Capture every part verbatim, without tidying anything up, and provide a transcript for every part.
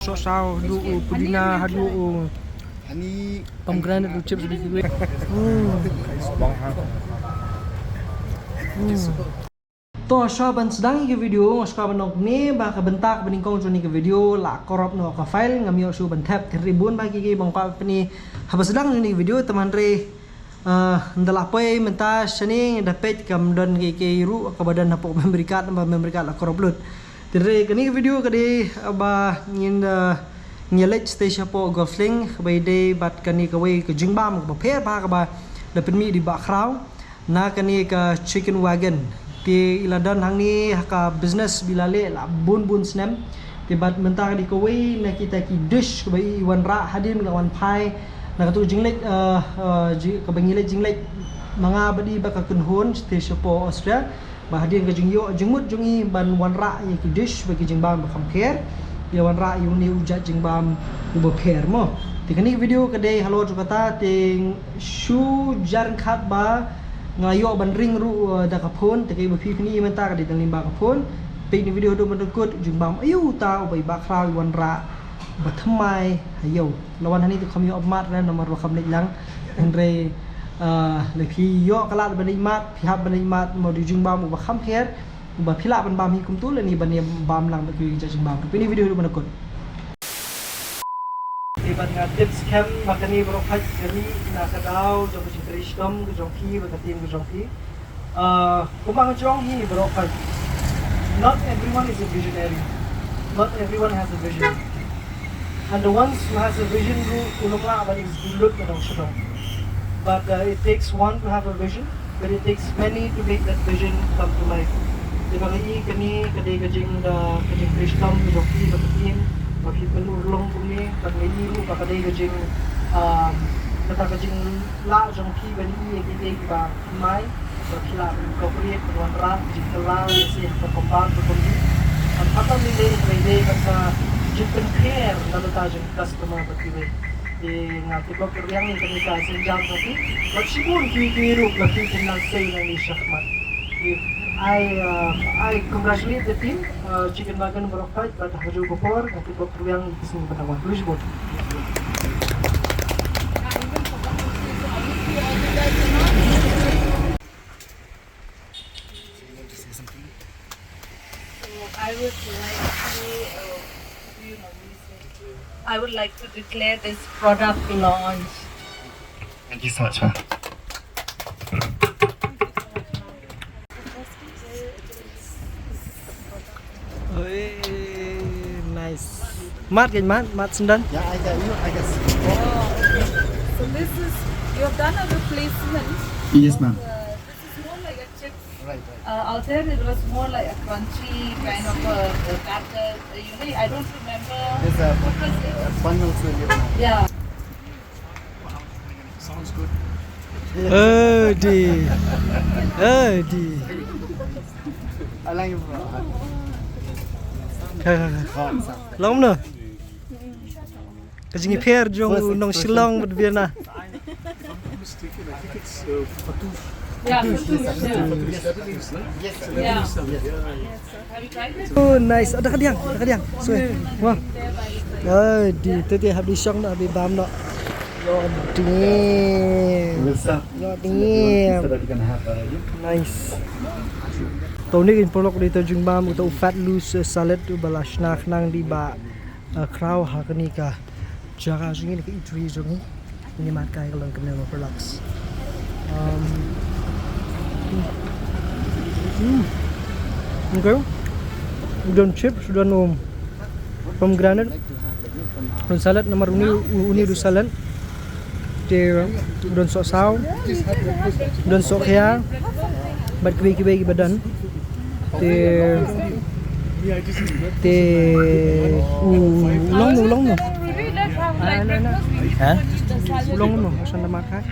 Sohsaw, haduh u pudina, haduh u pomegranate, u chips, bad kiwei. Hmm. Hmm. To, shuwa ban sdang ïa ka video, nga sngewbha ban ong kumne ba ka bynta kaba nyngkong jong kane ka video la corrupt noh ka file, ngam ïoh shuh ban thep. Te hynrei bun bah kiei kiei ba nga kwah pyni haba sdang jong kane ka video, te hynrei, ah, ynda la poi mynta shane, nga da peit kam don kiei kiei ruh kaba don hapoh memory card, namar memory card la corrupt lut. Te hynrei kane ka video ka dei, ah, ba ngin, ah, ngin ïa leit shatei shapoh Golf Link, kaba ïadei bad kane kawei ka jingbam kaba pher bha kaba la pynmih da i Bah Khraw na kane ka Chicken Wagon. Te i la don hangne ha ka business ba i la leh la bun bun snem. Te bad mynta ka dei kawei na kita ki dish kaba i wanrah hadien ba i la wan phai na katu ka jingleit, eh, eh, ji-, kaba ngi leit jingleit ma nga bad i bad ka kynhun shatei shapoh Australia. Ba hadien ka jingïoh jingmut jong i ban wanrah ïa ki dish bad ki jingbam ba kham pher, i la wanrah ïa une u jait jingbam uba pher mo. Te kane ka video ka dei halor jong kata, te shu jar ryngkat ba nga ïoh ban ring ruh, eh, da ka phone, te kaei ba phi pyni mynta ka dei tang lyngba ka phone. Peit ïa kane ka video haduh ban da kut, jingbam aïu uta uba i Bah Khraw i wanrah ba thymmai ha ïew. La wan hangne te kham ïoh mad re namar ba kham leit lang. Hynrei, ah, lada phi ïoh ka lad ban leit mad, phi hap ban leit mad mo, da u jingbam uba kham pher, uba phi lah ban bam hi kumto lane ban ïa bam lang bad kiwei ki jait jingbam. Peit ïa kane ka video haduh ban da kut. Te bad nga tip skhem ba kane baroh khoit ka dei na ka daw jong ka jingtrei shitom ka jong phi bad ka team ka jong phi. Uh, kumba nga ong hi baroh khoit, not everyone is a visionary. Not everyone has a vision. And the ones who has a vision ruh, u nonglah ban execute lut ka dang sdang. But, uh, it takes one to have a vision, but it takes many to make that vision come to life. Te ba nga i kane ka dei ka jing, uh, ka jingtrei shitom ka jong phi bad ka team, ba phi pynurlong kumne, bad nga i ruh ba ka dei ka jing, um, kata ka jinglah jong phi ban i ïa kine kiba thymmai, ba phi lah ban cooperate, ban wanrah, jingkylla, lehse ha ka compound ka community. Bad kata lei lei, lei lei, kata jingpynpher na bynta jong customer bad kiwei. Te nga tip ba pyrshang ïa kane ka sienjam jong phi. Bad shibun kiwei kiwei ruh ba phi pynlong sei nangne shakhmat. Te I, uh, I congratulate the team, uh, Chicken Wagon baroh khoit, bad ha kajuh ka por, nga tip ba pyrshang ïa ki sngi ban wan. Khublei shibun. So I would like to, uh, you know, I would like to declare this product launch. Thank you so much, ma'am. Hey, nice. Mad kan, mad, mad syndon. Yeah, I got you, I guess. Oh, okay. So this is, you have done a replacement. Yes, ma'am. Uh, this is more like a chips. Right, right. Uh, out there it was more like a crunchy kind of a, a batter. Uh, you know, I don't remember. There's a, what was it? A bun also in it, ma'am. Yeah. Sounds good. Eh, di. Eh, di. Alang, bro. Long no. Ka jingïapher jong u nong Shillong bad Vietnam. If I'm not mistaken, I think it's, uh, fattoush. Yeah, fattoush, yeah. Is that what it is, no? Yes, sir. Yeah. Yeah, yeah, yeah. Oh, nice. Ada kadiang, ada kadiang. Sorry. Wah. Oh, di, te te hap di shong noh, hap di bam noh. Yo, damn. Yo, damn. Nice. To une ki paralok, dei uta u jingbam, uta u fat loose, uh, salad, uba la shna khnang da i Bah, uh, Khraw ha kane ka jaka jong ngi, ka eatery jong ngi. Ngin ïa mad kai ka long kumne mo, relax. Um, mm. Okay. U don chips, u don, um, pomegranate. U don salad, namar une, u-, une u don salad. Te u don sohsaw, u don sohkhia. Bad kiwei kiwei kiba don. Te, te, u long mo, u long mo. Ha? U long mo, asal na mad kai.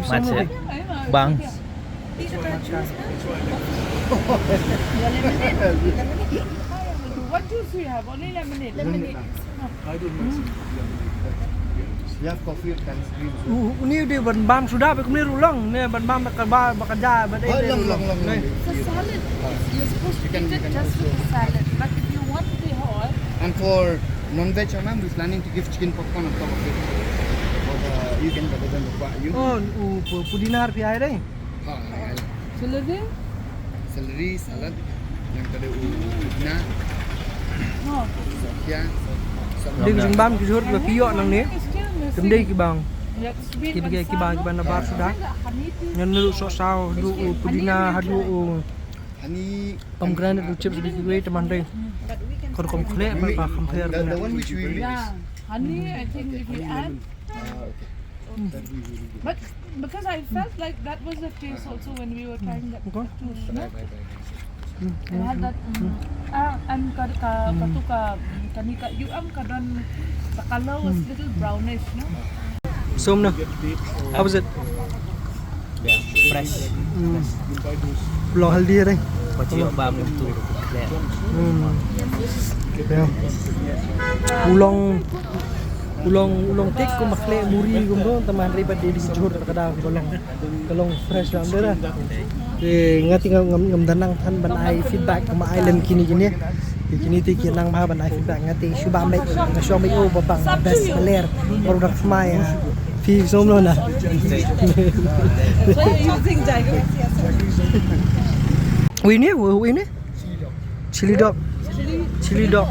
Mad seh. Bang. What juice do you have? Only lemonade. Lemonade. I don't mind some lemonade. You have coffee and green juice. U, une u dei ban bam suda, bad kumne ruh long, ne ban bam bad ka ba, bad ka ja, bad ei, long, long, long, long. It's a salad. You're supposed to eat it just with the salad. But if you want the whole. And for Non-veg, ma'am, we're planning to give chicken popcorn on top of it. For the, you can represent the, you. Oh, u pu-, pudina ar pi ai dai? Ha, ai. Celery? Celery, salad, yang tadi u pudina. Oh. Sokia, sok. Dei ki jingbam ki jhur ba phi ïoh nangne. It's still missing. Kam dei ki bang. That sweet and sour. Ki ba, ki ba, ki ba na bar suda. Ngan lu sok saw, du u pudina, ha du u. Ani pomegranate, chips, big way, teman dei. Kor kom khleh, ba, ba compare. The, the one which we use. Yeah, honey, I think if you add. Ah, okay. That we will do. But because I felt like that was the taste also when we were trying that too, no? I had that, mm, ah, and ka, ka, ka tu ka, mm, kani ka, you am ka don, the color was little brownish, no? Som na. How was it? Yeah, fresh. Hmm. Long healthy dei. Ko chi ba mun tu. Hmm. Yeah. U long, u long, u long tik kum khleh muri kum tu, teman ri ba dei di jhur ka da ka long. Ka long fresh lam dei da. Te nga te ngam, ngam, ngam da nang than ban ai feedback kum ai lem kine kine. Kine te ki nang bha ban ai feedback, nga te shu ba mei, nga shu mei, oh, ba bang best ba ler. Baroh dang thymmai, ah. Phi sngewbha lo na. Wei ne, wei ne? Chili dog. Chili dog.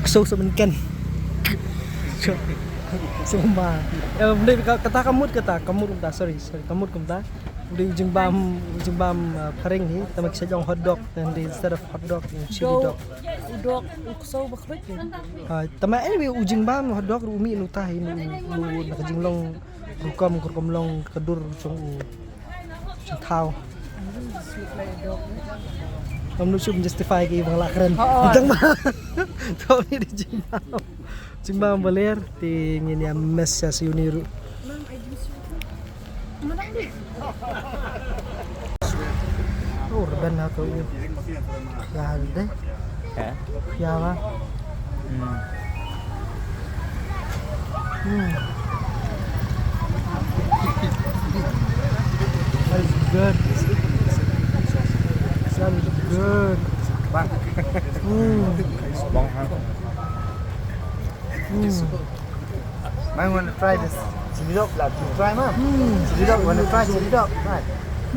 Kso kso mynken. Sngewbha. Eh, kata ka mut, kata ka mut kumta, sorry, sorry, ka mut kumta. U dei u jingbam, u jingbam, uh, phareng hi, tama ki sa ong hot dog, and instead of hot dog, chili dog. U dog, u kso ba khruit. Ah, tama anyway, u jingbam hot dog ruh u mih na uta hi, u, u, na ka jinglong rukom, rukom long ka dur jong u jingthaw. Ngam sngewthuh justify ki ba nga la kren. Oh, oh. Tang ba. Thaw ni di jingbam. Jingbam ba ler, te ngin ïa mess ïa sha uni ruh. Oh, rben ha ka u. Ïa ha de. Eh? Ïa ha. Hmm. Hmm. That is good. That is good. Hmm. Bong ha. Hmm. Ma'am, wanna try this chili dog? Like, you try, ma'am. Hmm. Chili dog, wanna try chili dog? Try.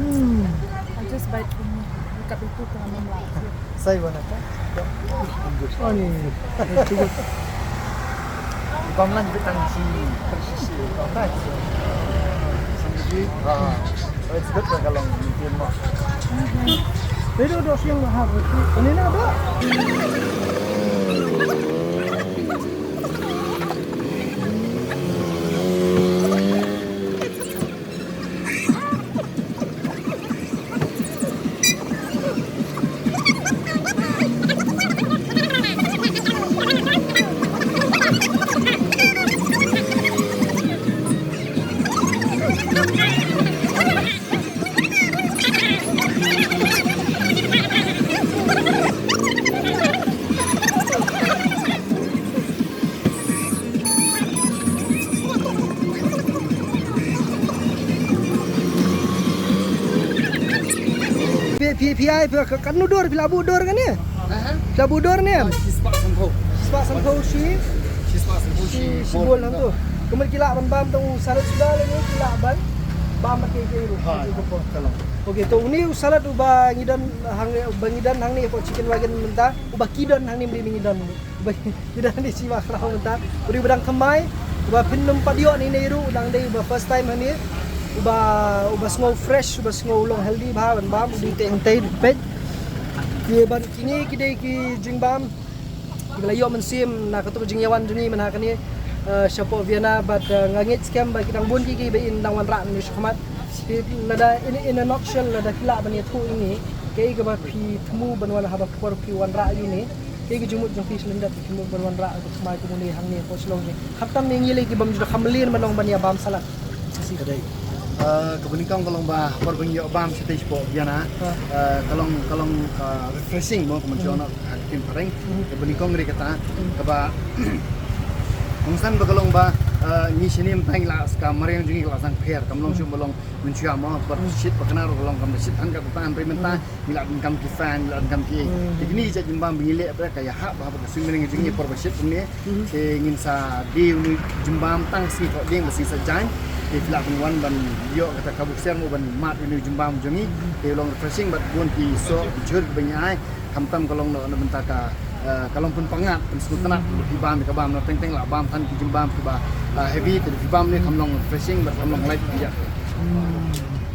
Hmm. I just bite from the cup itu, kena mem lah. Say, wanna try? Oh, ni. Too good. Bang lang bit tang chi, tang chi chi. Bang try. Sang chi. Ah. Oh, it's good for ka long, medium mo. Pero dos yang mahal. Ini na ba? Phi, phi, phi ai phi ka, katno dur, phi la buh dur kane? Aha. Phi la buh dur ne? Ah, shispah sanphew. Shispah sanphew shi. Shispah sanphew shi. Shi, shi bol. Bol hangto. Kumno ki lah ban bam tang u salad suda lane ki lah ban bam bad kiei kiei ruh. Ha, ki bol. Ka long. Okay, to une u salad uba ngi don hang, uba ngi don hangne hapoh Chicken Wagon mynta, uba ki don hangne mynta ngi don. Ba, ngi dang dei shi ba khraw mynta. U dei ba dang thymmai. Uba phin ym pat ïoh hangne ruh, u dang dei uba first time hangne. Uba, uba sngew fresh, uba sngew long healthy bha ban bam, u dei te hangtei peit. Ki ban kine ki dei ki jingbam kiba la ïoh mynsiem na kato ka jingïawan jong ngi mynta kane, eh, shapoh Vienna bad, eh, nga ngeit skhem ba ki dang bun ki kiba in dang wanrah mynne shakhmat. Ki lada in, in a nutshell, lada ki lah ban ïathuh ïa ngi kaei kaba phi thmu ban wan haba por phi wanrah ïa une. Kaei ka jingmut jong phi sha lyndet, ka jingmut ban wanrah ka thymmai kumne hangne hapoh Shillong jong ngi. Khamtam ïa ngi lei ki bym ju da kham mlien ban long ban ïa bam salad. Ka dei. Ah, kaba nyngkong ka long ba por ba ngi ïoh bam shatei shapoh Vienna. Ah. Ah, ka long, ka long, ah, refreshing mo, ka mynsiem na ka ktien phareng. Hmm. Kaba nyngkong ka dei kata, hmm, kaba kongsan ba ka long ba, Ngi shane mynta ngi la, ka mariang jong ngi ka la sdang pher, kam long shuh ba long mynshuwa mo, ba shit ba kane ruh ka long kam da shit than ka, tang hynrei mynta ngi la donkam ki fan, ngi la donkam ki. Te kine ki jait jingbam ba ngi leh ba ka ïahap ba ha ka sui mariang jong ngi por ba shit kumne. Te ngin sa die une u jingbam tang sngi thohdieng ba sngi Saitjaiñ. Te phi lah ban wan ban ïoh kata ka buk ser mo ban mad une u jingbam jong ngi. Te long refreshing bad bun ki soh ki jhur kiba ngi ai. Khamtam ka long na bynta ka, eh, ka long pynpyngngad, pynsngewtynnad, phi bam, ka bam na teng teng la bam than ki jingbam kiba, eh, heavy, te phi bam ne kam long refreshing bad kam long light ïa.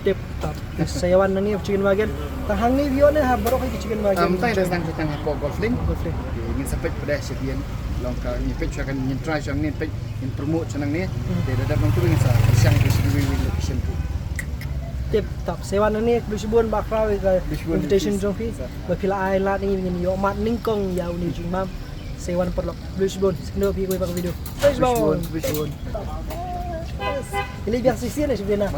Tip top. Sa ïa wan nangne chicken wagon. Tang hangne ïoh ne ha baroh ki chicken wagon. Am, tang da sdang tang hapoh Golf Link. Golf Link. Te ngin sa peit pat da sha biang. Long ka ngin peit sha kan ngin try sha ngin peit ngin promote sha nangne. Te da dap nangtu ngin sa shang ka sha biang location tu. Tip top. Sa ïa wan nangne, khublei shibun Bah Khraw ïa ka invitation jong phi. Ba phi la ai lad ngi ngin ïoh mad nyngkong ïa une u jingbam. Sa ïa wan paralok. Khublei shibun. Sa kynduh phi kawei pat ka video. Khublei shibun. Khublei shibun. Ini biang sisi na shibun na.